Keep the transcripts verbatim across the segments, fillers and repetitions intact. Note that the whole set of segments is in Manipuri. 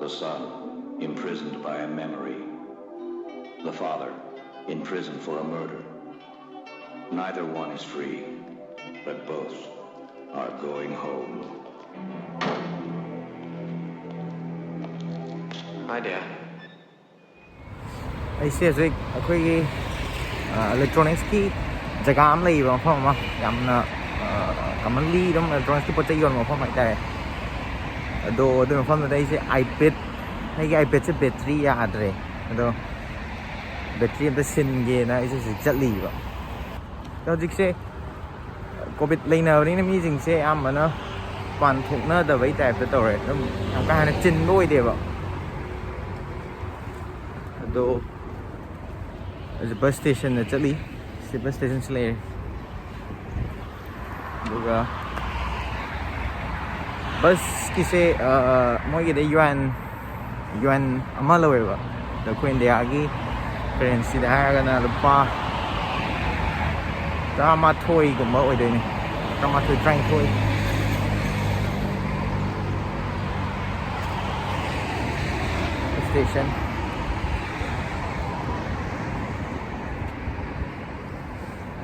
The son, imprisoned by a memory. The father, in prison for a murder. Neither one is free, but both are going home. Hi, dear. ꯑꯩꯁꯦ ꯍꯧꯖꯤꯛ ꯑꯩꯈꯣꯏꯒꯤ ꯏꯂꯦꯛꯇ꯭ꯔꯣꯅꯤꯛꯁꯀꯤ ꯖꯒꯥ ꯑꯃ ꯂꯩꯌꯦꯕ, ꯃꯐꯝ ꯑꯃ ꯌꯥꯝꯅ ꯀꯃꯟꯂꯤ ꯑꯗꯨꯝ ꯏꯂꯦꯛꯇ꯭ꯔꯣꯅꯤꯛꯁꯀꯤ ꯄꯣꯠ ꯆꯩ ꯌꯣꯟꯕ ꯃꯐꯝ ꯍꯥꯏꯇꯥꯔꯦ꯫ ꯑꯗꯣ ꯑꯗꯨꯒꯤ ꯃꯐꯝꯗꯨꯗ ꯑꯩꯁꯦ ꯑꯥꯏꯄꯦꯗ, ꯑꯩꯒꯤ ꯑꯥꯏꯄꯦꯗꯁꯦ ꯕꯦꯇ꯭ꯔꯤ ꯌꯥꯗ꯭ꯔꯦ꯫ ꯑꯗꯣ ꯕꯦꯇ꯭ꯔꯤ ꯑꯝꯇ ꯁꯤꯟꯒꯦꯅ ꯑꯩꯁꯦ ꯍꯧꯖꯤꯛ ꯆꯠꯂꯤꯕ꯫ ꯑꯗꯣ ꯍꯧꯖꯤꯛꯁꯦ ꯀꯣꯚꯤꯗ ꯂꯩꯅꯕꯅꯤꯅ ꯃꯤꯁꯤꯡꯁꯦ ꯑꯌꯥꯝꯕꯅ ꯃꯄꯥꯟ ꯊꯣꯛꯅꯗꯕꯩ ꯇꯥꯏꯞꯇ ꯇꯧꯔꯦ꯫ ꯑꯗꯨꯝ ꯌꯥꯝ ꯀꯥ ꯍꯦꯟꯅ ꯆꯤꯟꯕ ꯑꯣꯏꯗꯦꯕ꯫ ꯑꯗꯣ ꯍꯧꯖꯤꯛ ꯕꯁ ꯁ꯭ꯇꯦꯁꯟꯗ ꯆꯠꯂꯤ꯫ ꯁꯤ ꯕꯁ ꯁ꯭ꯇꯦꯁꯟꯁꯤ ꯂꯩꯔꯦ꯫ ꯑꯗꯨꯒ ꯕꯁꯀꯤꯁꯦ ꯃꯣꯏꯒꯤꯗ ꯌꯨꯑꯦꯟ ꯌꯨꯑꯦꯟ ꯑꯃ ꯂꯧꯋꯦꯕ꯫ ꯑꯗꯣ ꯑꯩꯈꯣꯏ ꯏꯟꯗꯤꯌꯥꯒꯤ ꯀꯔꯦꯟꯁꯤꯗ ꯍꯥꯏꯔꯒꯅ ꯂꯨꯄꯥ ꯇꯔꯥꯃꯥꯊꯣꯏꯒꯨꯝꯕ ꯑꯣꯏꯗꯣꯏꯅꯤ꯫ ꯇꯔꯥꯃꯥꯊꯣꯏ, ꯇꯔꯥꯅꯤꯊꯣꯏ꯫ ꯁ꯭ꯇꯦꯁꯟ꯫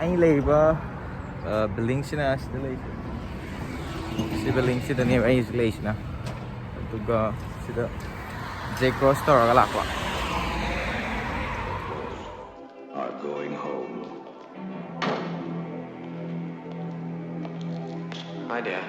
ꯑꯩ ꯂꯩꯔꯤꯕ ꯕꯤꯜꯗꯤꯡꯁꯤꯅ ꯁꯤꯗ ꯂꯩꯔꯤꯁꯦ꯫ ꯁꯤ ꯕꯤꯜꯗꯤꯡꯁꯤꯗꯅꯦꯕ ꯑꯩ ꯍꯧꯖꯤꯛ ꯂꯩꯔꯤꯁꯤꯅ꯫ ꯑꯗꯨꯒ ꯁꯤꯗ ꯖꯦ ꯀ꯭ꯔꯣꯁ ꯇꯧꯔꯒ ꯂꯥꯛꯄ꯫ Are going home. Hi, dear.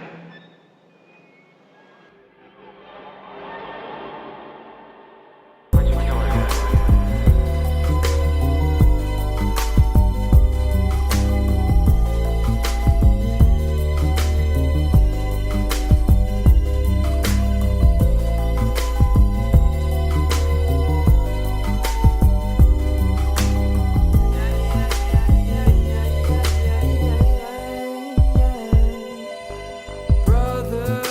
Brother,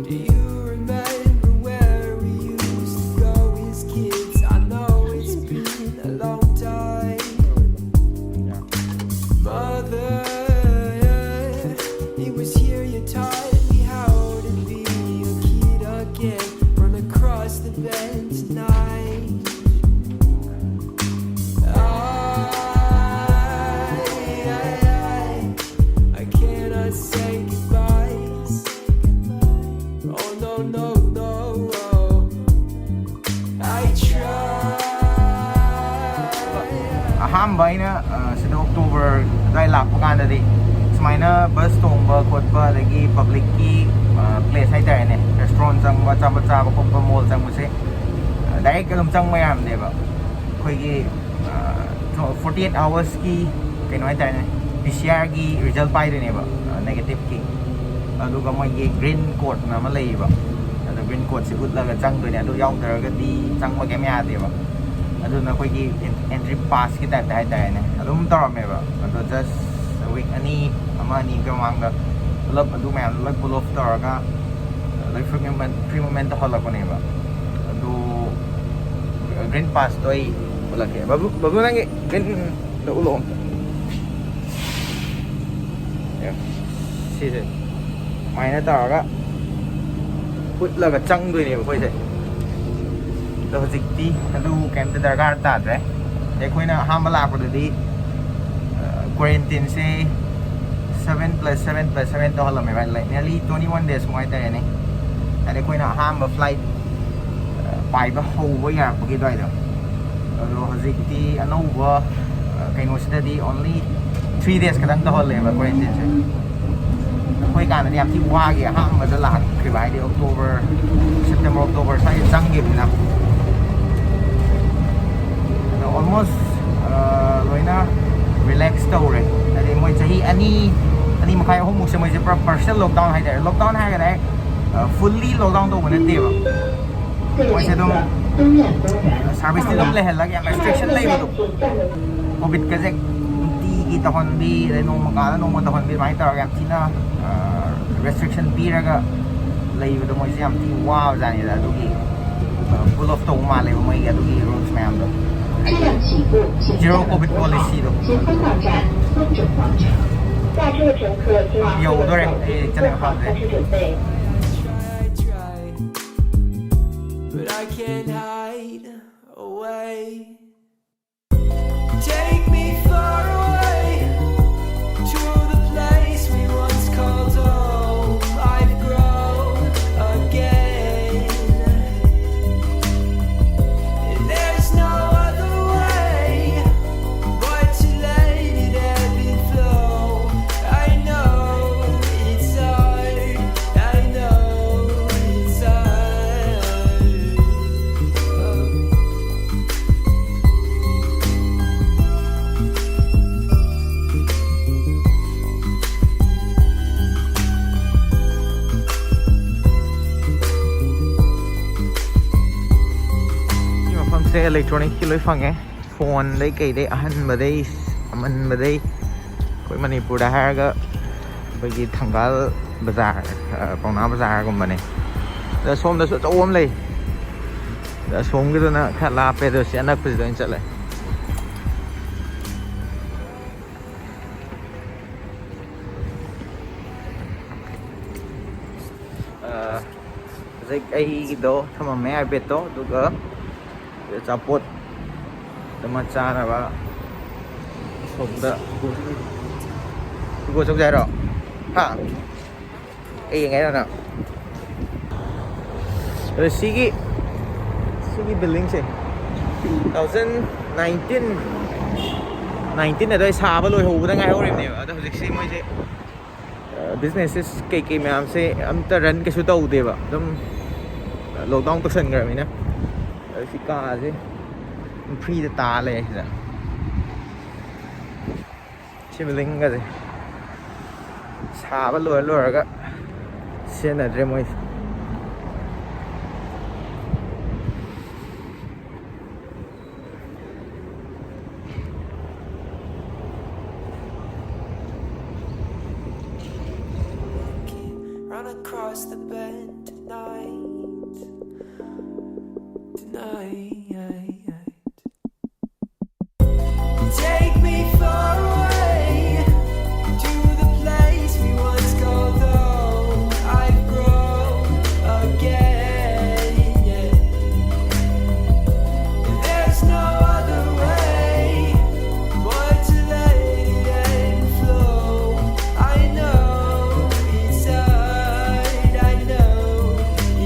do you remember where we used to go as kids? I know it's been a long time. Mother, it was here you taught me how to be a kid again. No, no, I try. ꯑꯍꯥꯟꯕ ꯑꯩꯅ ꯑ, ꯁꯤꯗ ꯑꯣꯛꯇꯣꯕꯔ ꯑꯗꯨꯋꯥꯏ ꯂꯥꯛꯄ ꯀꯥꯟꯗꯗꯤ ꯁꯨꯃꯥꯏꯅ ꯕꯁ ꯇꯣꯡꯕ ꯈꯣꯠꯄ, ꯑꯗꯒꯤ ꯄꯕ꯭ꯂꯤꯛꯀꯤ ꯄ꯭ꯂꯦꯁ ꯍꯥꯏꯇꯥꯔꯦꯅꯦ, ꯔꯦꯁꯇꯨꯔꯦꯟ ꯆꯪꯕ, ꯑꯆꯥꯄꯣꯠ ꯆꯥꯕ ꯈꯣꯠꯄ, ꯃꯣꯜ ꯆꯪꯕꯁꯦ ꯗꯥꯏꯔꯦꯛ ꯑꯗꯨꯝ ꯆꯪꯕ ꯌꯥꯔꯝꯗꯦꯕ꯫ ꯑꯩꯈꯣꯏꯒꯤ ꯐꯣꯔꯇꯤ ꯑꯩꯠ ꯑꯋꯥꯔꯁꯀꯤ ꯀꯩꯅꯣ ꯍꯥꯏꯇꯥꯔꯦꯅꯦ, ꯄꯤ ꯁꯤ ꯑꯥꯔꯒꯤ ꯔꯤꯖꯜ ꯄꯥꯏꯗꯣꯏꯅꯦꯕ, ꯅꯦꯒꯦꯇꯤꯞꯀꯤ꯫ ꯑꯗꯨꯒ ꯃꯣꯏꯒꯤ ꯒ꯭ꯔꯤꯟ ꯀꯣꯔꯠꯅ ꯑꯃ ꯂꯩꯌꯦꯕ, ꯑꯗꯣ ꯒ꯭ꯔꯤꯟ ꯀꯣꯔꯠꯁꯦ ꯎꯠꯂꯒ ꯆꯪꯗꯣꯏꯅꯦ꯫ ꯑꯗꯨ ꯌꯥꯎꯗ꯭ꯔꯒꯗꯤ ꯆꯪꯕ ꯀꯩꯝ ꯌꯥꯗꯦꯕ꯫ ꯑꯗꯨꯅ ꯑꯩꯈꯣꯏꯒꯤ ꯑꯦꯟꯇ꯭ꯔꯤ ꯄꯥꯁꯀꯤ ꯇꯥꯏꯞꯇ ꯍꯥꯏꯇꯥꯔꯦꯅꯦ, ꯑꯗꯨꯝ ꯇꯧꯔꯝꯃꯦꯕ꯫ ꯑꯗꯣ ꯖꯁ ꯋꯤꯛ ꯑꯅꯤ, ꯑꯃ ꯑꯅꯤꯒꯤ ꯃꯃꯥꯡꯗ ꯄꯨꯂꯞ ꯑꯗꯨ ꯃꯌꯥꯝꯗꯣ ꯂꯣꯏ ꯄꯨꯜ ꯑꯣꯐ ꯇꯧꯔꯒ ꯂꯣꯏ ꯐ꯭ꯔꯤ ꯃꯨꯚꯃꯦꯟ, ꯐ꯭ꯔꯤ ꯃꯨꯚꯃꯦꯟ ꯇꯧꯍꯜꯂꯛꯄꯅꯦꯕ꯫ ꯑꯗꯨ ꯒ꯭ꯔꯤꯟ ꯄꯥꯁꯇꯣ ꯑꯩ ꯎꯠꯂꯛꯀꯦ꯫ ꯕꯕꯨ, ꯕꯕꯨ, ꯅꯪꯒꯤ ꯒ꯭ꯔꯤꯟꯗꯣ ꯎꯠꯂꯛꯑꯣ ꯑꯝꯇ꯫ ꯁꯤꯁꯦ ꯁꯨꯃꯥꯏꯅ ꯇꯧꯔꯒ ꯎꯠꯂꯒ ꯆꯪꯗꯣꯏꯅꯦꯕ ꯑꯩꯈꯣꯏꯁꯦ꯫ ꯑꯗꯣ ꯍꯧꯖꯤꯛꯇꯤ ꯑꯗꯨ ꯀꯩꯝꯇ ꯗꯔꯀꯥꯔ ꯇꯥꯗ꯭ꯔꯦ꯫ ꯑꯗꯩ ꯑꯩꯈꯣꯏꯅ ꯑꯍꯥꯟꯕ ꯂꯥꯛꯄꯗꯗꯤ ꯀ꯭ꯋꯥꯔꯦꯟꯇꯤꯟꯁꯦ seven plus seven plus seven ꯇꯧꯍꯜꯂꯝꯃꯦꯕ, ꯂꯥꯏꯛ ꯅꯤꯌꯔꯂꯤ ꯇ꯭ꯋꯦꯟꯇꯤ ꯋꯥꯟ ꯗꯦꯖꯃꯨꯛ ꯍꯥꯏꯇꯥꯔꯦꯅꯦ꯫ ꯍꯥꯏꯗꯤ ꯑꯩꯈꯣꯏꯅ ꯑꯍꯥꯟꯕ ꯐ꯭ꯂꯥꯏꯠ ꯄꯥꯏꯕ ꯍꯧꯕ ꯌꯥꯔꯛꯄꯒꯤ ꯑꯗꯨꯋꯥꯏꯗꯣ꯫ ꯑꯗꯣ ꯍꯧꯖꯤꯛꯇꯤ ꯑꯅꯧꯕ ꯑ, ꯀꯩꯅꯣꯁꯤꯗꯗꯤ ꯑꯣꯟꯂꯤ ꯊ꯭ꯔꯤ ꯗꯦꯖ ꯈꯛꯇꯪ ꯇꯧꯍꯜꯂꯦꯕ ꯀ꯭ꯋꯥꯔꯦꯟꯇꯤꯟꯁꯦ꯫ ꯑꯩꯈꯣꯏ ꯀꯥꯟꯗꯗꯤ ꯌꯥꯝ ꯊꯤ ꯋꯥꯈꯤ ꯑꯍꯥꯟꯕꯗ ꯂꯥꯛꯈꯤꯕ, ꯍꯥꯏꯗꯤ ꯑꯣꯛꯇꯣꯕꯔ, ꯁꯦꯞꯇꯦꯝꯕꯔ, ꯑꯣꯛꯇꯣꯕꯔ ꯁ꯭ꯋꯥꯏꯗ ꯆꯪꯈꯤꯕꯅꯤꯅ꯫ ꯑꯗꯣ ꯑꯣꯜꯃꯣꯁ ꯂꯣꯏꯅ ꯔꯤꯂꯦꯛꯁ ꯇꯧꯔꯦ꯫ ꯍꯥꯏꯗꯤ ꯃꯣꯏ ꯆꯍꯤ ꯑꯅꯤ, ꯑꯅꯤ ꯃꯈꯥꯏ, ꯑꯍꯨꯝꯃꯨꯛꯁꯦ ꯃꯣꯏꯁꯦ ꯄꯨꯔꯥ ꯄꯥꯔꯁꯤꯌꯦꯜ ꯂꯣꯛꯗꯥꯎꯟ ꯍꯥꯏꯇꯥꯔꯦ꯫ ꯂꯣꯛꯗꯥꯎꯟ ꯍꯥꯏꯔꯒꯅ ꯍꯦꯛ ꯐꯨꯜꯂꯤ ꯂꯣꯛꯗꯥꯎꯟ ꯇꯧꯕ ꯅꯠꯇꯦꯕ꯫ ꯃꯣꯏꯁꯦ ꯑꯗꯨꯝ ꯁꯥꯔꯚꯤꯁꯇꯤ ꯑꯗꯨꯝ ꯂꯩꯍꯜꯂꯒ ꯌꯥꯝ ꯔꯦꯁꯇ꯭ꯔꯤꯛꯁꯟ ꯂꯩꯕꯗꯣ, ꯀꯣꯚꯤꯠꯀꯁꯦ ꯅꯨꯡꯇꯤꯒꯤ ꯇꯧꯍꯟꯕꯤ, ꯑꯗꯩ ꯅꯣꯡꯃ ꯀꯥꯜꯂ ꯅꯣꯡꯃ ꯇꯧꯍꯟꯕꯤ, ꯑꯗꯨꯃꯥꯏꯅ ꯇꯧꯔꯒ ꯌꯥꯝ ꯊꯤꯅ ꯔꯦꯁꯇ꯭ꯔꯤꯛꯁꯟ ꯄꯤꯔꯒ ꯂꯩꯕꯗꯣ ꯃꯣꯏꯁꯦ ꯌꯥꯝ ꯊꯤꯅ ꯋꯥꯕꯖꯥꯠꯅꯤꯗ꯫ ꯑꯗꯨꯒꯤ ꯄꯨꯜ ꯑꯣꯐ ꯇꯧꯕ ꯃꯥꯜꯂꯦꯕ ꯃꯣꯏꯒꯤ ꯑꯗꯨꯒꯤ ꯔꯨꯜꯁ ꯃꯌꯥꯝꯗꯣ, ꯍꯥꯏꯗꯤ ꯖꯤꯔꯣ ꯀꯣꯚꯤꯠ ꯄꯣꯂꯤꯁꯤꯗꯣ꯫ ꯌꯧꯗꯣꯔꯦ, ꯑꯩ ꯆꯠꯂꯦ ꯃꯈꯥꯗ꯫ But I can't hide away. Take me far away to the place we once called home. I've grown again. ꯏꯂꯦꯛꯇ꯭ꯔꯣꯅꯤꯛꯀꯤ ꯂꯣꯏ ꯐꯪꯉꯦ꯫ ꯐꯣꯟꯗꯩ ꯀꯩꯗꯩ, ꯑꯍꯟꯕꯗꯩ ꯑꯃꯟꯕꯗꯩ꯫ ꯑꯩꯈꯣꯏ ꯃꯅꯤꯄꯨꯔꯗ ꯍꯥꯏꯔꯒ ꯑꯩꯈꯣꯏꯒꯤ ꯊꯪꯒꯥꯜ ꯕꯖꯥꯔ, ꯑ, ꯄꯥꯎꯅꯥ ꯕꯖꯥꯔꯒꯨꯝꯕꯅꯦ꯫ ꯑꯗ ꯁꯣꯝꯗꯁꯨ ꯑꯆꯧꯕ ꯑꯃ ꯂꯩ꯫ ꯑꯗ ꯑꯁꯣꯝꯒꯤꯗꯨꯅ ꯈꯔ ꯂꯥꯞꯄꯦ, ꯑꯗꯣ ꯁꯤ ꯑꯅꯛꯄꯁꯤꯗ ꯑꯣꯏꯅ ꯆꯠꯂꯦ꯫ ꯑ, ꯍꯧꯖꯤꯛ ꯑꯩꯒꯤꯗꯣ ꯊꯝꯃꯝꯃꯦ, iPadꯇꯣ, ꯑꯗꯨꯒ ꯑꯆꯥꯄꯣꯠ ꯑꯃ ꯆꯥꯅꯕ ꯑꯁꯣꯝꯗ ꯏꯒꯣ ꯆꯧꯁꯦ ꯍꯥꯏꯔꯣ? ꯍꯥ? ꯑꯩ ꯌꯦꯡꯉꯦ ꯍꯥꯏꯔꯣ ꯅꯪ? ꯑꯗꯣ ꯁꯤꯒꯤ, ꯁꯤꯒꯤ buildingꯁꯦ two thousand nineteen, nineteen ꯑꯗꯨꯋꯥꯏ ꯁꯥꯕ ꯂꯣꯏꯍꯧꯕꯗ ꯉꯥꯏꯍꯧꯔꯤꯕꯅꯦꯕ꯫ ꯑꯗꯣ ꯍꯧꯖꯤꯛꯁꯤ ꯃꯣꯏꯁꯦ, ꯑ, businesses ꯀꯩꯀꯩ ꯃꯌꯥꯝꯁꯦ ꯑꯝꯇ run ꯀꯩꯁꯨ ꯇꯧꯗꯦꯕ, ꯑꯗꯨꯝ lockdown ꯇꯧꯁꯟꯈ꯭ꯔꯃꯤꯅ꯫ ꯑꯗꯣ ꯁꯤ ꯀꯥꯁꯦ freeꯗ ꯇꯥ ꯂꯩ ꯁꯤꯗ꯫ ꯁꯤ buildingꯒꯁꯦ ꯁꯥꯕ ꯂꯣꯏꯔ ꯂꯣꯏꯔꯒ ꯁꯤꯖꯤꯟꯅꯗ꯭ꯔꯦ ꯃꯣꯏꯁꯦ꯫ Run across the bend tonight, tonight. Take me far away to the place we once called home. I've grown again, yeah. There's no other way but to let it flow. I know it's hard, I know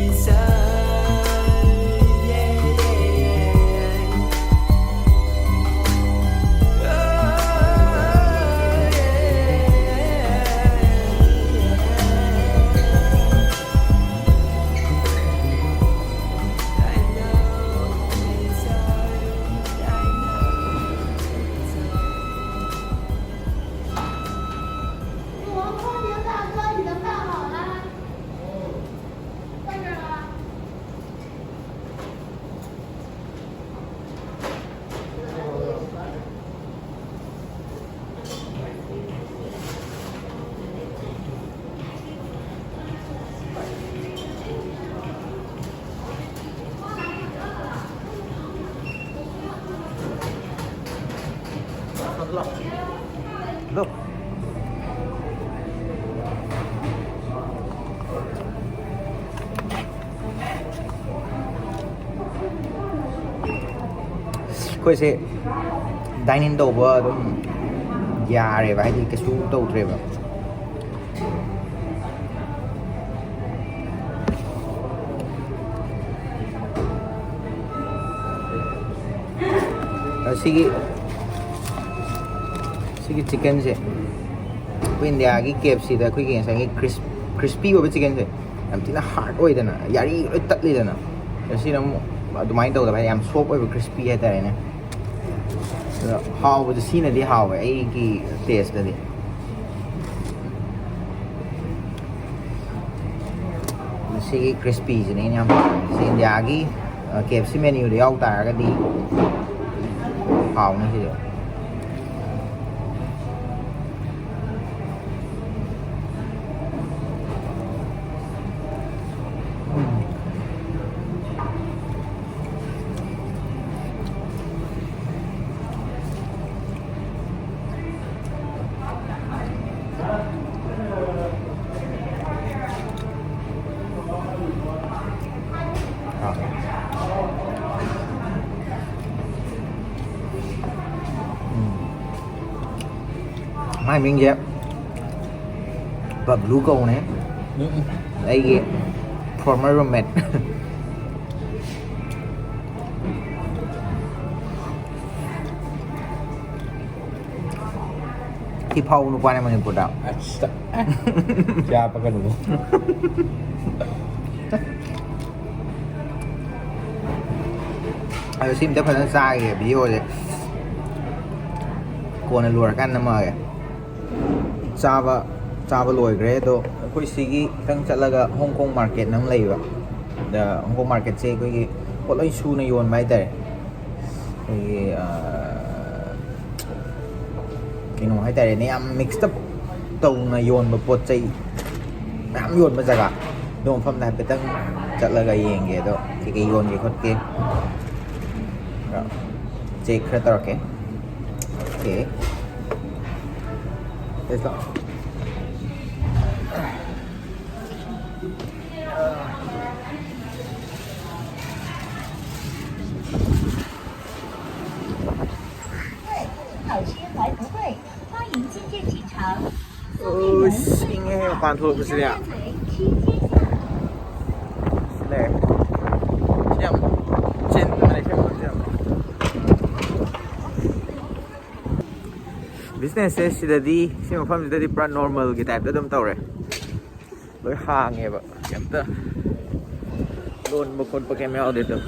it's hard, yeah, yeah, yeah. ꯑꯩꯈꯣꯏꯁꯦ ꯗꯥꯏꯟ ꯏꯟ ꯇꯧꯕ ꯑꯗꯨꯝ ꯌꯥꯔꯦꯕ, ꯍꯥꯏꯗꯤ ꯀꯩꯁꯨ ꯇꯧꯗ꯭ꯔꯦꯕ꯫ ꯑꯁꯤꯒꯤ ꯁꯤꯒꯤ ꯆꯤꯛꯀꯟꯁꯦ ꯑꯩꯈꯣꯏ ꯏꯟꯗꯤꯌꯥꯒꯤ ꯀꯦ ꯑꯦꯐ ꯁꯤꯗ ꯑꯩꯈꯣꯏꯒꯤ ꯉꯁꯥꯏꯒꯤ ꯀ꯭ꯔꯤꯁ ꯀ꯭ꯔꯤꯁꯄꯤ ꯑꯣꯏꯕ ꯆꯤꯛꯀꯟꯁꯦ ꯌꯥꯝ ꯊꯤꯅ ꯍꯥꯔꯗ ꯑꯣꯏꯗꯅ, ꯌꯥꯔꯤ ꯂꯣꯏ ꯇꯠꯂꯤꯗꯅ꯫ ꯑꯗꯣ ꯁꯤꯅ ꯑꯃꯨꯛ ꯑꯗꯨꯃꯥꯏꯅ ꯇꯧꯗꯕ, ꯍꯥꯏꯗꯤ ꯌꯥꯝ ꯁꯣꯐ ꯑꯣꯏꯕ, ꯀ꯭ꯔꯤꯁꯄꯤ ꯍꯥꯏꯇꯥꯔꯦꯅꯦ꯫ ꯑꯗꯣ ꯍꯥꯎꯕꯁꯦ ꯁꯤꯅꯗꯤ ꯍꯥꯎꯋꯦ ꯑꯩꯒꯤ ꯇꯦꯁꯇꯗꯤ꯫ ꯃꯁꯤꯒꯤ ꯀ꯭ꯔꯤꯁꯄꯤꯁꯤꯅꯦ ꯑꯩꯅ ꯌꯥꯝ ꯄꯥꯝꯃꯤꯁꯦ꯫ ꯏꯟꯗꯤꯌꯥꯒꯤ ꯀꯦ ꯑꯦꯐ ꯁꯤ ꯃꯦꯅ꯭ꯌꯨꯗ ꯌꯥꯎ ꯇꯥꯔꯒꯗꯤ ꯍꯥꯎꯅꯤ ꯁꯤꯁꯦ꯫ ꯃꯥꯏ ꯃꯤꯡꯁꯦ ꯕꯕ꯭ꯂꯨ ꯀꯧꯕꯅꯦ꯫ ꯎꯝ, ꯎꯝ꯫ ꯑꯩꯒꯤ ꯐꯣꯔꯃꯔ ꯔꯨꯝꯃꯦꯠ꯫ ꯁꯤ ꯐꯥꯎꯕ ꯅꯨꯄꯥꯅꯦ ꯃꯅꯤꯄꯨꯔꯗ꯫ ꯑꯁ, ꯌꯥꯕ ꯀꯩꯅꯣ꯫ ꯑꯗꯣ ꯁꯤ ꯑꯝꯇ ꯐꯖꯅ ꯆꯥꯈꯤꯒꯦ, ꯚꯤꯗꯤꯑꯣꯁꯦ ꯀꯣꯟꯅ ꯂꯣꯏꯔꯀꯥꯟꯗ ꯅꯝꯃꯛꯑꯒꯦ꯫ ꯆꯥꯕ, ꯆꯥꯕ ꯂꯣꯏꯈ꯭ꯔꯦ꯫ ꯑꯗꯣ ꯑꯩꯈꯣꯏ ꯁꯤꯒꯤ ꯈꯤꯇꯪ ꯆꯠꯂꯒ ꯍꯣꯡ ꯀꯣꯡ ꯃꯥꯔꯀꯦꯠ ꯑꯃ ꯂꯩꯕ꯫ ꯑꯗ ꯍꯣꯡ ꯀꯣꯡ ꯃꯥꯔꯀꯦꯠꯁꯦ ꯑꯩꯈꯣꯏꯒꯤ ꯄꯣꯠ ꯂꯣꯏ ꯁꯨꯅ ꯌꯣꯟꯕ ꯍꯥꯏꯇꯥꯔꯦ꯫ ꯑꯩꯈꯣꯏꯒꯤ, ꯑ, ꯀꯩꯅꯣ ꯍꯥꯏꯇꯥꯔꯦꯅꯦ, ꯌꯥꯝ ꯃꯤꯛꯁ ꯑꯞ ꯇꯧꯅ ꯌꯣꯟꯕ ꯄꯣꯠ ꯆꯩ ꯃꯌꯥꯝ ꯌꯣꯟꯕ ꯖꯒꯥ, ꯑꯗꯨ ꯃꯐꯝꯗ ꯍꯥꯏꯐꯦꯠꯇꯪ ꯆꯠꯂꯒ ꯌꯦꯡꯒꯦ꯫ ꯑꯗꯣ ꯀꯩꯀꯩ ꯌꯣꯟꯒꯦ ꯈꯣꯠꯀꯦ ꯆꯦꯛ ꯈꯔ ꯇꯧꯔꯛꯀꯦ꯫ ꯑꯣꯀꯦ꯫ Let's go. ꯇꯥꯟꯊꯣꯛꯄꯁꯤꯅꯦ꯫ ꯁꯤ ꯂꯩꯔꯦ꯫ ꯁꯤ ꯌꯥꯝ ꯆꯤꯟꯕꯅꯦ, ꯁꯤ ꯃꯐꯝꯁꯦ ꯌꯥꯝ꯫ Business ꯁꯦ ꯁꯤꯗꯗꯤ, ꯁꯤ ꯃꯐꯝꯁꯤꯗꯗꯤ ꯄꯨꯔꯥ normalꯒꯤ type ꯇ ꯑꯗꯨꯝ ꯇꯧꯔꯦ꯫ ꯂꯣꯏ ꯍꯥꯡꯉꯦꯕ, ꯀꯩꯝꯇ ꯂꯣꯟꯕ ꯈꯣꯠꯄ ꯀꯩꯝ ꯌꯥꯎꯗꯦ ꯑꯗꯨꯝ꯫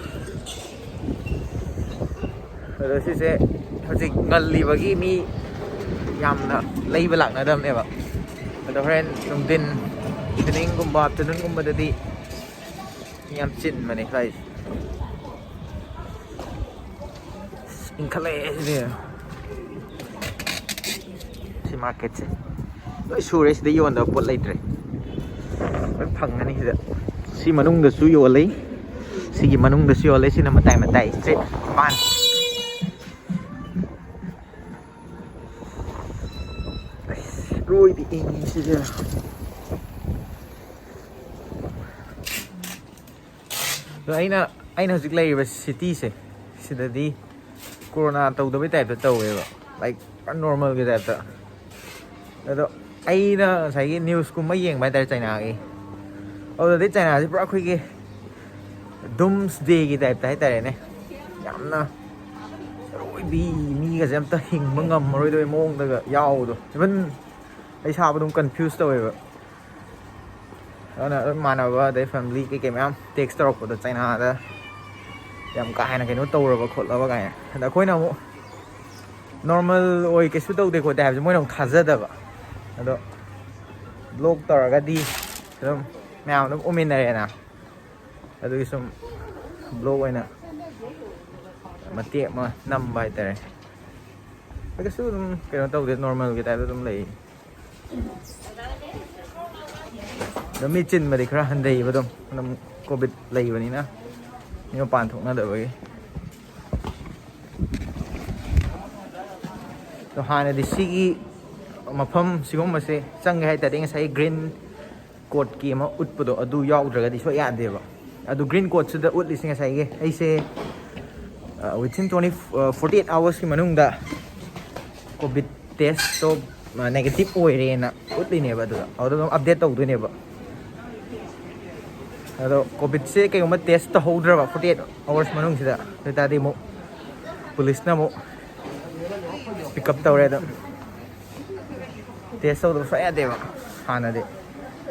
ꯑꯗꯣ ꯁꯤꯁꯦ ꯍꯧꯖꯤꯛ ꯉꯜꯂꯤꯕꯒꯤ ꯃꯤ ꯌꯥꯝꯅ ꯂꯩꯕ ꯂꯥꯛꯅꯗꯕꯅꯦꯕ꯫ ꯑꯗꯣ ꯍꯣꯔꯦꯟ ꯅꯨꯡꯊꯤꯟ, eveningꯒꯨꯝꯕ, afternoonꯒꯨꯝꯕꯗꯗꯤ ꯃꯤ ꯌꯥꯝ ꯆꯤꯟꯕꯅꯦ ꯁ꯭ꯋꯥꯏꯁꯦ꯫ ꯏꯪꯈꯠꯂꯛꯑꯦ ꯁꯤꯗꯤ꯫ ꯁꯤ marketꯁꯦ ꯂꯣꯏ ꯁꯨꯔꯦ, ꯁꯤꯗ ꯌꯣꯟꯗꯕ ꯄꯣꯠ ꯂꯩꯇ꯭ꯔꯦ, ꯂꯣꯏ ꯐꯪꯒꯅꯤ ꯁꯤꯗ꯫ ꯁꯤ ꯃꯅꯨꯡꯗꯁꯨ ꯌꯣꯜꯂꯤ, ꯁꯤꯒꯤ ꯃꯅꯨꯡꯗꯁꯨ ꯌꯣꯜꯂꯤ꯫ ꯁꯤꯅ ꯃꯇꯥꯏ ꯃꯇꯥꯏ street ꯃꯄꯥꯟ꯫ ꯑꯩꯁ, ꯂꯣꯏꯗꯤ ꯏꯪꯉꯤ ꯁꯤꯁꯦ꯫ ꯑꯗꯣ ꯑꯩꯅ, ꯑꯩꯅ ꯍꯧꯖꯤꯛ ꯂꯩꯔꯤꯕ cityꯁꯦ, ꯁꯤꯗꯗꯤ corona ꯇꯧꯗꯕꯩ type ꯇ ꯇꯧꯋꯦꯕ, like ꯄꯨꯔꯥ normalꯒꯤ type ꯇ꯫ ꯑꯗꯣ ꯑꯩꯅ ꯉꯁꯥꯏꯒꯤ newsꯀꯨꯝꯕ ꯌꯦꯡꯕ ꯍꯥꯏꯇꯥꯔꯦ ꯆꯥꯏꯅꯥꯒꯤ, ꯑꯗꯨꯗꯗꯤ ꯆꯥꯏꯅꯥꯁꯦ ꯄꯨꯔꯥ ꯑꯩꯈꯣꯏꯒꯤ doomsdayꯒꯤ type ꯇ ꯍꯥꯏꯇꯥꯔꯦꯅꯦ, ꯌꯥꯝꯅ ꯑꯔꯣꯏꯕꯤ, ꯃꯤꯒꯁꯦ ꯑꯝꯇ ꯍꯤꯡꯕ ꯉꯝꯃꯔꯣꯏꯗꯕꯩ ꯃꯑꯣꯡꯗꯒ ꯌꯥꯎꯕꯗꯣ꯫ Even ꯑꯩ ꯁꯥꯕ ꯑꯗꯨꯝ confuse ꯇꯧꯋꯦꯕ꯫ ꯑꯗꯨꯅ ꯑꯗꯨꯝ ꯏꯃꯥꯟꯅꯕ ꯑꯗꯩ family ꯀꯩꯀꯩ ꯃꯌꯥꯝ text ꯇꯧꯔꯛꯄꯗꯣ, ꯆꯥꯏꯅꯥꯗ ꯌꯥꯝ ꯀꯥ ꯍꯦꯟꯅ ꯀꯩꯅꯣ ꯇꯧꯔꯕ ꯈꯣꯠꯂꯕ ꯀꯥꯏꯅ꯫ ꯑꯗ ꯑꯩꯈꯣꯏꯅ ꯑꯃꯨꯛ normal ꯑꯣꯏ, ꯀꯩꯁꯨ ꯇꯧꯗꯦ ꯈꯣꯠꯇꯦ ꯍꯥꯏꯕꯁꯦ ꯃꯣꯏꯅ ꯑꯃꯨꯛ ꯊꯥꯖꯗꯕ꯫ ꯑꯗꯣ vlog ꯇꯧꯔꯒꯗꯤ ꯑꯗꯨꯝ ꯃꯌꯥꯝ ꯑꯗꯨꯝ ꯎꯃꯤꯟꯅꯔꯦꯅ, ꯑꯗꯨꯒꯤ ꯁꯨꯝ vlog ꯑꯣꯏꯅ ꯃꯇꯦꯛ ꯑꯃ ꯅꯝꯕ ꯍꯥꯏꯇꯥꯔꯦ꯫ ꯀꯩꯁꯨ ꯑꯗꯨꯝ ꯀꯩꯅꯣ ꯇꯧꯗꯦ, normalꯒꯤ type ꯇ ꯑꯗꯨꯝ ꯂꯩ꯫ ꯑꯗꯣ ꯃꯤ ꯆꯤꯟꯕꯗꯤ ꯈꯔ ꯍꯟꯊꯩꯕ, ꯑꯗꯨꯝ ꯑꯗꯨꯝ covid ꯂꯩꯕꯅꯤꯅ ꯃꯤ ꯃꯄꯥꯟ ꯊꯣꯛꯅꯗꯕꯒꯤ꯫ ꯑꯗꯣ ꯍꯥꯟꯅꯗꯤ ꯁꯤꯒꯤ ꯃꯐꯝ ꯁꯤꯒꯨꯝꯕꯁꯦ ꯆꯪꯒꯦ ꯍꯥꯏ ꯇꯥꯔꯗꯤ ꯉꯁꯥꯏꯒꯤ green coatꯀꯤ ꯑꯃ ꯎꯠꯄꯗꯣ ꯑꯗꯨ ꯌꯥꯎꯗ꯭ꯔꯒꯗꯤ ꯁꯨꯡꯌꯥ ꯌꯥꯗꯦꯕ꯫ ꯑꯗꯨ green coatꯁꯤꯗ ꯎꯠꯂꯤꯁꯦ ꯉꯁꯥꯏꯒꯤ ꯑꯩꯁꯦ, ꯑ, within twenty, ꯑ, forty eight hoursꯀꯤ ꯃꯅꯨꯡꯗ covid testꯇꯣ ꯅꯦꯒꯦꯇꯤꯞ ꯑꯣꯏꯔꯦꯅ ꯎꯠꯂꯤꯅꯦꯕ꯫ ꯑꯗꯨꯗ ꯑꯗꯨꯗ ꯑꯗꯨꯝ ꯑꯞꯗꯦꯠ ꯇꯧꯗꯣꯏꯅꯦꯕ꯫ ꯑꯗꯣ ꯀꯣꯚꯤꯠꯁꯦ ꯀꯩꯒꯨꯝꯕ ꯇꯦꯁ ꯇꯧꯍꯧꯗ꯭ꯔꯕ ꯐꯣꯔꯇꯤ ꯑꯩꯠ ꯑꯋꯥꯔꯁ ꯃꯅꯨꯡꯁꯤꯗ, ꯑꯗꯨ ꯑꯣꯏꯇꯥꯔꯗꯤ ꯑꯃꯨꯛ ꯄꯨꯂꯤꯁꯅ ꯑꯃꯨꯛ ꯄꯤꯛ ꯑꯞ ꯇꯧꯔꯦ꯫ ꯑꯗꯣ ꯇꯦꯁ ꯇꯧꯗꯕ ꯁꯨꯡꯌꯥ ꯌꯥꯗꯦꯕ꯫ ꯍꯥꯟꯅꯗꯤ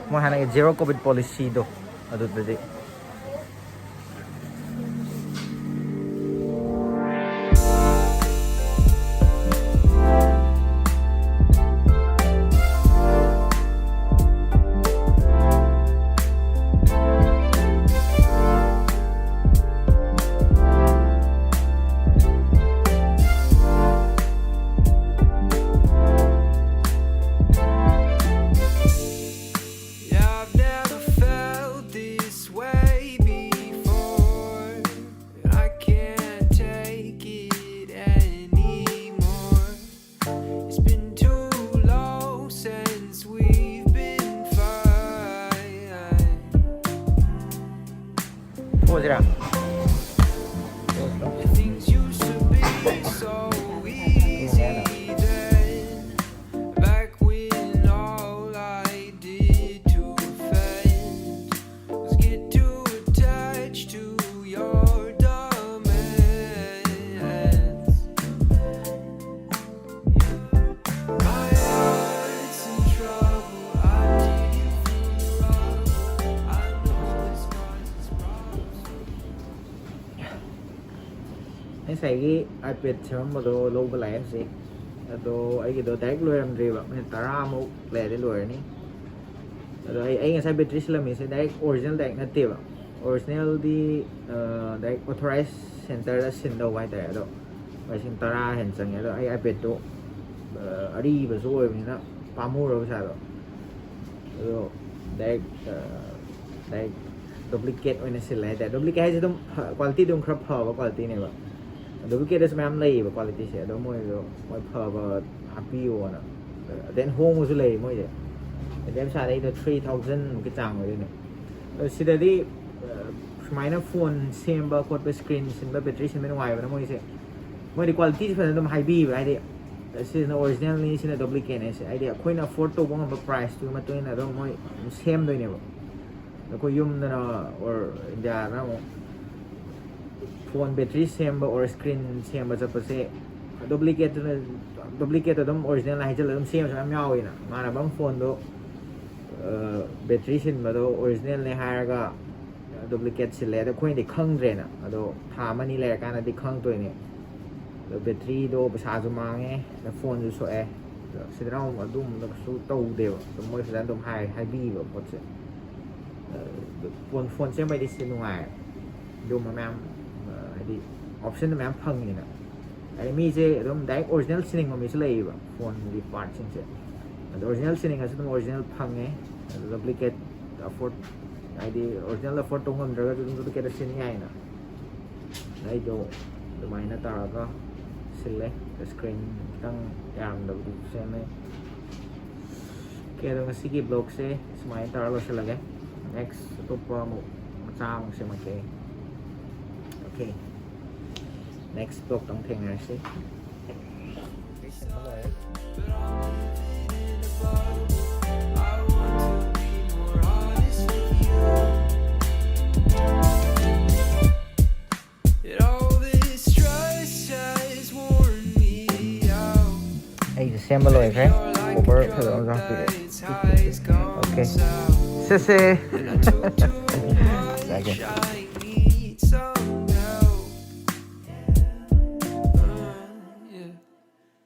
ꯃꯣꯏ ꯍꯥꯟꯅꯒꯤ ꯖꯦꯔꯣ ꯀꯣꯚꯤꯠ ꯄꯣꯂꯤꯁꯤꯗꯣ, ꯑꯗꯨꯗꯗꯤ I've never felt this way before. I can't take it anymore. It's been too long since we've been fine. ꯊꯣꯛꯑꯁꯤꯔꯥ? Things used to be so easy then. Back when all I did to offend was get too attached to your demands. My heart's in trouble. I did you feel wrong? I know this causes problems. ꯉꯁꯥꯏꯒꯤ ꯑꯥꯏꯄꯦꯗ ꯁꯦꯝꯃꯝꯕꯗꯣ ꯂꯧꯕ ꯂꯥꯛꯑꯦ ꯍꯧꯖꯤꯛ꯫ ꯑꯗꯣ ꯑꯩꯒꯤꯗꯣ ꯗꯥꯏꯔꯦꯛ ꯂꯣꯏꯔꯝꯗ꯭ꯔꯤꯕ, ꯃꯤꯅꯤꯠ ꯇꯔꯥꯃꯨꯛ ꯂꯩꯔꯗꯤ ꯂꯣꯏꯔꯅꯤ꯫ ꯑꯗꯣ ꯑꯩ ꯑꯩ ꯉꯁꯥꯏ ꯕꯦꯇ꯭ꯔꯤ ꯁꯤꯜꯂꯝꯃꯤꯁꯦ ꯗꯥꯏꯔꯦꯛ ꯑꯣꯔꯤꯖꯤꯅꯦꯜ ꯗꯥꯏꯔꯦꯛ ꯅꯠꯇꯦꯕ꯫ ꯑꯣꯔꯤꯖꯤꯅꯦꯜꯗꯤ ꯗꯥꯏꯔꯦꯛ ꯑꯣꯊꯣꯔꯥꯏꯁ ꯁꯦꯟꯇꯔꯗ ꯁꯤꯟꯗꯧꯕ ꯍꯥꯏꯇꯥꯔꯦ꯫ ꯑꯗꯣ ꯂꯤꯁꯤꯡ ꯇꯔꯥ ꯍꯦꯟꯅ ꯆꯪꯉꯦ꯫ ꯑꯗꯣ ꯑꯩ ꯑꯥꯏꯄꯦꯗꯇꯣ ꯑꯔꯤꯕꯁꯨ ꯑꯣꯏꯕꯅꯤꯅ ꯄꯥꯝꯃꯨꯔꯕ ꯄꯩꯁꯥꯗꯣ꯫ ꯑꯗꯣ ꯗꯥꯏꯔꯦꯛ ꯗꯥꯏꯔꯦꯛ ꯗꯨꯄ꯭ꯂꯤꯀꯦꯠ ꯑꯣꯏꯅ ꯁꯤꯜꯂꯦ ꯍꯥꯏꯇꯥꯔꯦ꯫ ꯗꯨꯄ꯭ꯂꯤꯀꯦꯠ ꯍꯥꯏꯁꯦ ꯑꯗꯨꯝ ꯀ꯭ꯋꯥꯂꯤꯇꯤ ꯑꯗꯨꯝ ꯈꯔ ꯐꯕ ꯀ꯭ꯋꯥꯂꯤꯇꯤꯅꯦꯕ꯫ ꯗꯨꯄ꯭ꯂꯤꯀꯦꯠꯇꯁꯨ ꯃꯌꯥꯝ ꯂꯩꯌꯦꯕ ꯀ꯭ꯋꯥꯂꯤꯇꯤꯁꯦ, ꯑꯗꯣ ꯃꯣꯏꯗꯣ ꯃꯣꯏ ꯐꯕ ꯍꯥꯞꯄꯤꯌꯣꯅ꯫ ꯑꯗꯩ ꯍꯣꯡꯕꯁꯨ ꯂꯩ ꯃꯣꯏꯁꯦ꯫ ꯑꯗꯩ ꯄꯩꯁꯥꯗ ꯑꯩꯗꯣ ꯊ꯭ꯔꯤ ꯊꯥꯎꯖꯟꯃꯨꯛꯀꯤ ꯆꯥꯡ ꯑꯣꯏꯗꯣꯏꯅꯦ꯫ ꯑꯗꯣ ꯁꯤꯗꯗꯤ ꯁꯨꯃꯥꯏꯅ ꯐꯣꯟ ꯁꯦꯝꯕ ꯈꯣꯠꯄ, ꯁ꯭ꯀ꯭ꯔꯤꯟ ꯁꯤꯟꯕ, ꯕꯦꯇ꯭ꯔꯤ ꯁꯤꯟꯕ ꯅꯨꯡꯉꯥꯏꯕꯅ ꯃꯣꯏꯁꯦ, ꯃꯣꯏꯗꯤ ꯀ꯭ꯋꯥꯂꯤꯇꯤꯁꯦ ꯐꯖꯅ ꯑꯗꯨꯝ ꯍꯥꯏꯕꯤꯕ꯫ ꯍꯥꯏꯗꯤ ꯁꯤꯅ ꯑꯣꯔꯤꯖꯤꯅꯦꯜꯅꯤ, ꯁꯤꯅ ꯗꯨꯄ꯭ꯂꯤꯀꯦꯠꯅꯦ꯫ ꯁꯤ ꯍꯥꯏꯗꯤ ꯑꯩꯈꯣꯏꯅ ꯑꯦꯐꯣꯔꯗ ꯇꯧꯕ ꯉꯝꯕ ꯄ꯭ꯔꯥꯏꯁꯇꯨꯒꯤ ꯃꯇꯨꯡ ꯏꯟꯅ ꯑꯗꯨꯝ ꯃꯣꯏ ꯁꯦꯝꯗꯣꯏꯅꯦꯕ꯫ ꯑꯩꯈꯣꯏ ꯌꯨꯝꯗꯅ ꯑꯣꯔ ꯏꯟꯗꯤꯌꯥꯗꯅ ꯑꯃꯨꯛ ꯐꯣꯟ ꯕꯦꯇ꯭ꯔꯤ ꯁꯦꯝꯕ ꯑꯣꯔ ꯁ꯭ꯀ꯭ꯔꯤꯟ ꯁꯦꯝꯕ ꯆꯠꯄꯁꯦ ꯗꯨꯄ꯭ꯂꯤꯀꯦꯠꯇꯨꯅ, ꯗꯨꯄ꯭ꯂꯤꯀꯦꯠꯇ ꯑꯗꯨꯝ ꯑꯣꯔꯤꯖꯤꯅꯦꯜ ꯍꯥꯏꯖꯤꯜꯂꯒ ꯑꯗꯨꯝ ꯁꯦꯝꯕꯁꯨ ꯃꯌꯥꯝ ꯌꯥꯎꯋꯤꯅ꯫ ꯏꯃꯥꯟꯅꯕ ꯑꯃ ꯐꯣꯟꯗꯣ ꯕꯦꯇ꯭ꯔꯤ ꯁꯤꯟꯕꯗꯣ ꯑꯣꯔꯤꯖꯤꯅꯦꯜꯅꯦ ꯍꯥꯏꯔꯒ ꯗꯨꯄ꯭ꯂꯤꯀꯦꯠ ꯁꯤꯜꯂꯦ꯫ ꯑꯗꯣ ꯑꯩꯈꯣꯏꯅꯗꯤ ꯈꯪꯗ꯭ꯔꯦꯅ꯫ ꯑꯗꯣ ꯊꯥ ꯑꯃꯅꯤ ꯂꯩꯔꯀꯥꯟꯗꯗꯤ ꯈꯪꯉꯛꯇꯣꯏꯅꯦ꯫ ꯑꯗꯣ ꯕꯦꯇ꯭ꯔꯤꯗꯣ ꯄꯩꯁꯥꯁꯨ ꯃꯥꯡꯉꯦ, ꯑꯗ ꯐꯣꯟꯁꯨ ꯁꯣꯛꯑꯦ꯫ ꯑꯗꯣ ꯁꯤꯗꯅ ꯑꯃꯨꯛ ꯑꯗꯨꯒꯨꯝꯕꯗ ꯀꯩꯁꯨ ꯇꯧꯗꯦꯕ꯫ ꯑꯗꯨꯝ ꯃꯣꯏ ꯐꯖꯅ ꯑꯗꯨꯝ ꯍꯥꯏ-, ꯍꯥꯏꯕꯤꯕ ꯄꯣꯠꯁꯦ꯫ ꯑꯗꯣ ꯐꯣꯟ, ꯐꯣꯟ ꯁꯦꯝꯕꯩꯗꯤ ꯁꯤ ꯅꯨꯡꯉꯥꯏꯔꯦ꯫ ꯑꯗꯨꯒꯨꯝꯕ ꯃꯌꯥꯝ, ꯑ, ꯍꯥꯏꯗꯤ ꯑꯣꯞꯁꯟꯗꯣ ꯃꯌꯥꯝ ꯐꯪꯉꯤꯅ꯫ ꯍꯥꯏꯗꯤ ꯃꯤꯁꯦ ꯑꯗꯨꯝ ꯗꯥꯏꯔꯦꯛ ꯑꯣꯔꯤꯖꯤꯅꯦꯜ ꯁꯤꯟꯅꯤꯡꯕ ꯃꯤꯁꯨ ꯂꯩꯌꯦꯕ, ꯐꯣꯟꯒꯤ ꯄꯥꯔꯠꯁꯤꯡꯁꯦ꯫ ꯑꯗꯣ ꯑꯣꯔꯤꯖꯤꯅꯦꯜ ꯁꯤꯟꯅꯤꯡꯉꯁꯨ ꯑꯗꯨꯝ ꯑꯣꯔꯤꯖꯤꯅꯦꯜ ꯐꯪꯉꯦ꯫ ꯑꯗꯣ ꯗꯨꯄ꯭ꯂꯤꯀꯦꯠ ꯑꯦꯐꯣꯔꯗ, ꯍꯥꯏꯗꯤ ꯑꯣꯔꯤꯖꯤꯅꯦꯜ ꯑꯦꯐꯣꯔꯗ ꯇꯧ ꯉꯝꯗ꯭ꯔꯒꯁꯨ ꯑꯗꯨꯝ ꯗꯨꯄ꯭ꯂꯤꯀꯦꯠꯇ ꯁꯤꯟ ꯌꯥꯏꯅ꯫ ꯑꯩꯗꯣ ꯑꯗꯨꯃꯥꯏꯅ ꯇꯧꯔꯒ ꯁꯤꯜꯂꯦ꯫ ꯁ꯭ꯀ꯭ꯔꯤꯟ ꯈꯤꯇꯪ ꯌꯥꯔꯝꯗꯕꯗꯨꯁꯨ ꯁꯦꯝꯃꯦ꯫ ꯑꯣꯀꯦ, ꯑꯗꯣ ꯉꯁꯤꯒꯤ ꯕ꯭ꯂꯣꯒꯁꯦ ꯁꯨꯃꯥꯏꯅ ꯇꯧꯔꯒ ꯂꯣꯏꯁꯤꯜꯂꯒꯦ꯫ ꯅꯦꯛꯁ ꯑꯇꯣꯞꯄ ꯑꯃꯨꯛ ꯃꯆꯥ ꯑꯃꯨꯛ ꯁꯦꯝꯃꯛꯀꯦ꯫ ꯑꯣꯀꯦ, ꯅꯦꯛꯁ ꯕ꯭ꯂꯣꯒꯇ ꯑꯃꯨꯛ ꯊꯦꯡꯅꯔꯁꯤ꯫ It all this stress has worn me out. ꯑꯩꯁꯦ ꯁꯦꯝꯕ ꯂꯣꯏꯈ꯭ꯔꯦ꯫ ꯀꯣꯕꯔ ꯐꯖꯅꯁꯨ ꯍꯥꯞꯄꯤꯔꯦ꯫ It's high, it's gone Okay. south. ꯁꯦꯁꯦ꯫ And I took too much ꯆꯥꯒꯦ꯫ shine.